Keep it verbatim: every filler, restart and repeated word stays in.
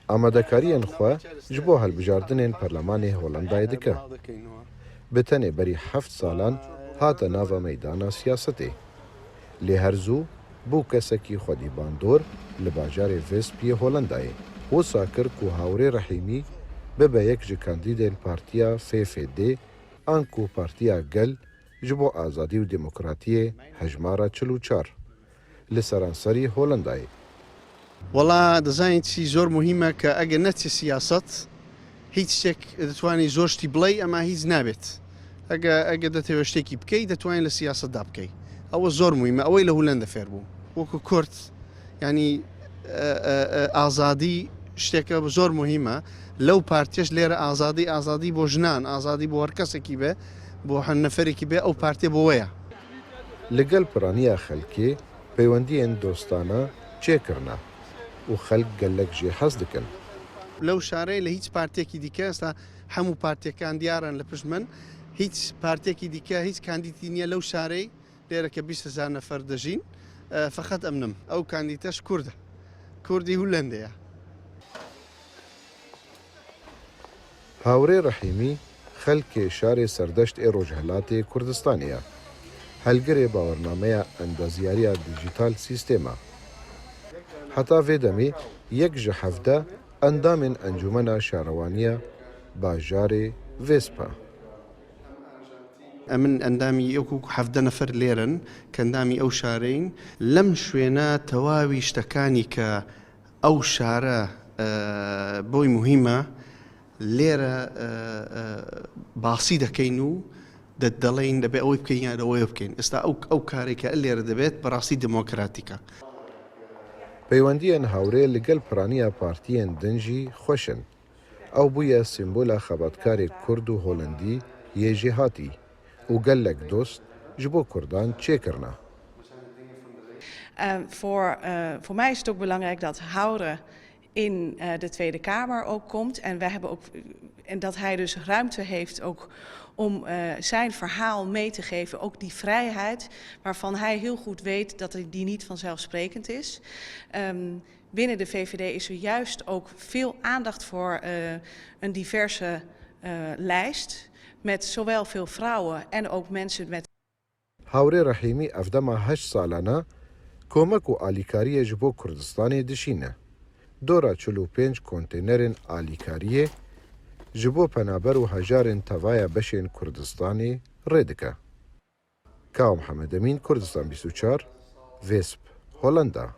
Amadekariyên xwe ji bo hilbijardinên Perlemanê Holandayê dike. Bi tenê berî heft salan hate nava meydana siyasetê. Lê her zû bû kesekî xwedî bandor li bajarê Visp yê Holandayê. Wisa kir ku Hawrê Rehîmî bibe yek ji kandîdên partiya F F D, anku Partiya Gel ji bo Azadî û Demokratiyê, hejmara çil û çar, li seranserî Holandayê. Wela, dizanî çi zor muhîm e ke ege neçî siyaset, hiç ştek ditwanî zor ştî biley, ema hiç nabêt. Ege, ege detewê ştekî bikey, detwanî li siyaset da bikey. Ew zor muhîm e. Ew ê li Holanda fêr bû. Wekî Kurd, yanî, e, e, e, azadî şteke zor muhîm e. Lew partiyeş lêre azadî, azadî bo jinan, azadî bo her kesekî be, bo her neferekî be, ew partiye bo we ye. Li gel piraniya xelkê peywendiyên dostane çêkirine û xelk gelek jê hez dikin. Lew şarê li hiç partiyekî dike, esta hemû partiyekan diyar in li pişt min. Hiç partiyekî dike, hiç kandîdî niye lew şarê. Lêre ke bîst hezar nefer dijîn. E, feqet em nim. Ew kandîte ji Kurd e. Kurdî Hulendê ye. Hawrê Rehîmî xelkê şarê Serdeşt ê Rojhilatê Kurdistanê ye. Helgirê bawernameya endaziyariya dîjîtal sîstema. Heta vê demê yek ji hevdeh endamên Encûmena Şarewaniya bajarê Vêsp e. Em in endamî wekî hevdeh nefer lêrin, ke endamî ew şareyîn. Lem şwêne tewawî ştekanî ke ew şare, e, boy muhîm e, lêre, e, e, basî dekeyn û de-, deleyên debe ew bikeyn ya de ew bikeyn. Esta ew, ew karê ke lêre debêt, bi rastî demokratîk e. Peywendiyên Hawrê li gel piraniya partiyên din jî xweş in. Ew bûye sîmbola xebatkarê Kurd û Holendî yê jêhatî û gelek dost ji bo Kurdan çêkirine. Eh, voor, eh, voor mij is het ook belangrijk dat Hawrê in eh, de Tweede Kamer ook komt. En wij hebben ook en dat hij dus ruimte heeft ook om eh, zijn verhaal mee te geven. Ook die vrijheid waarvan hij heel goed weet dat hij die niet vanzelfsprekend is. Ehm, binnen de V V D is er juist ook veel aandacht voor eh, een diverse eh, lijst. Met zowel veel vrouwen en ook mensen met Hawrê Rehîmî ev dema heşt salan e komek û alîkariyê ji bo Kurdistanê dişîne. Dora çil û pênc konteynerên alîkariyê ji bo penaber û hejarên tevaya beşên Kurdistanê rê dike. Kawa Mihemed Emîn, Kurdistan bîst û çar, Vêsp, Holanda.